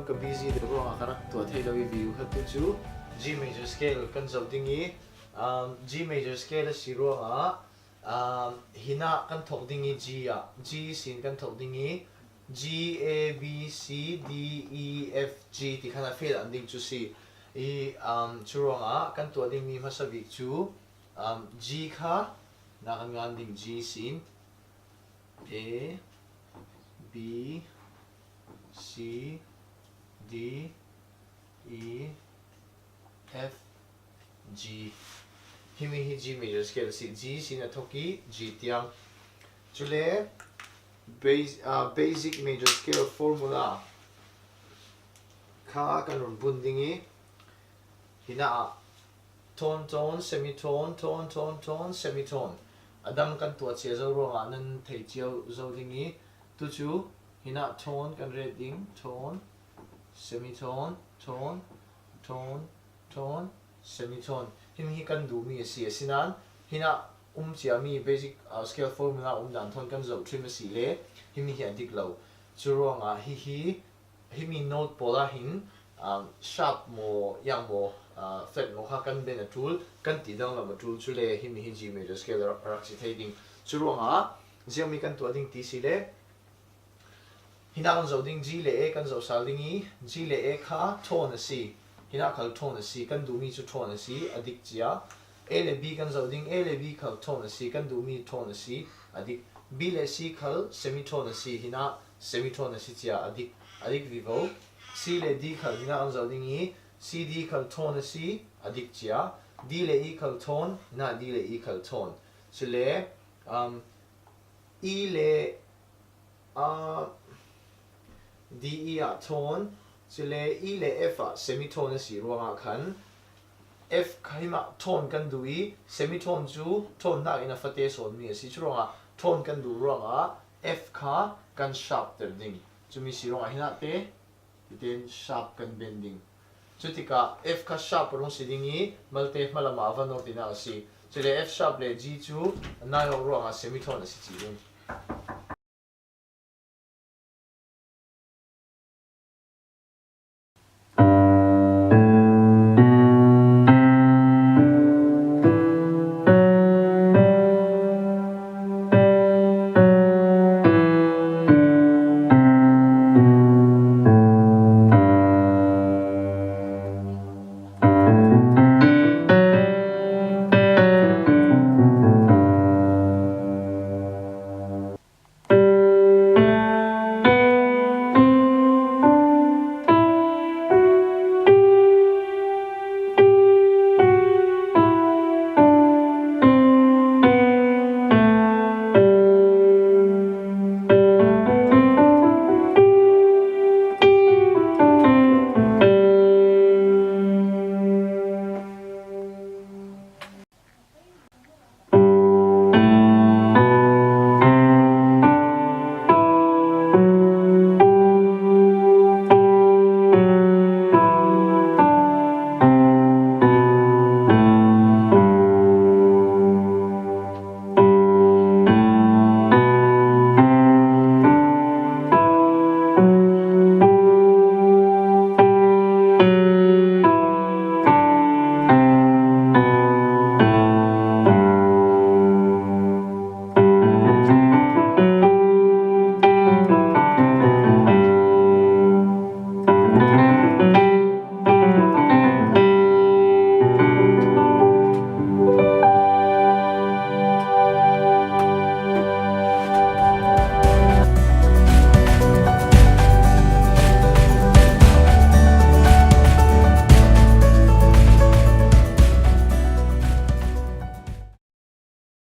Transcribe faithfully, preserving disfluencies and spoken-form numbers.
Ka busy deuh ruangah ka rak tuah thei lo i viu kha tu cu G major scale kan zoh ding i, um, G major scale a si ruangah, um, hinah kan thawk ding i G ah, G sin kan thawk ding i G, A, B, C, D, E, F, G ti khan a fel an ding cu si i, um, cu ruangah kan tuah dingmi hmasa bik cu, um, G kha na kan ngan ding G sin A, B, C, D, E, F, G. Himi hi G major scale si, G sin a thawk i G tiang. Cule bas-, ah, basic major scale formula kha kan run bun ding i, hinah ah tone, tone, semitone, tone, tone, tone, semitone. A dang kan tuah cia zo ruangah nan thei cio zo ding i, tu cu hinah tone kan ret ding, tone, semitone, tone, tone, tone, semitone. Himi hi kan duhmi a si, asinain hinah um ciami basic, uh, scale formula um dan thawn kan zoh ṭhim a si le himi hi a dik lo. Cu ruangah hihi, himi note pawl ah hin, um, sharp maw, yang maw, uh, flat maw kha kan ben a ṭul, kan ti danglam a ṭul, cule himi hi G major scale a rak, rak si thei ding. Cu ruangah ziangmi kan tuah ding ti si le, hinah kan zoh ding G le A kan zoh sal ding i, G le A kha tone a si, hinah khal tone a si, kan duhmi cu tone a si, a dik cia. A le B kan zoh ding, A le B khal tone a si, kan duhmi tone a si, a dik. B le C khal semitone a si, hinah semitone a si cia, a dik, a dik vivo. C le D khal hinah kan zoh ding i, C D khal tone a si, a dik cia. D le E khal tone, hinah D le E khal tone. Cule, um, E le, ah, D E ah tone, cule E le F ah semitone a si ruangah khan F kha himah tone kan duh i, semitone cu tone hnakin a fate sawnmi a si. Cu ruangah tone kan duh ruangah F kha kan sharp ter ding. Cumi si ruangah hinah te, titen sharp kan ben ding. Cutikah F kha sharp a rung si ding i, malte hmalam ah a va note nak a si. Cule F sharp le G cu a nai awk ruangah semitone a si ci ding.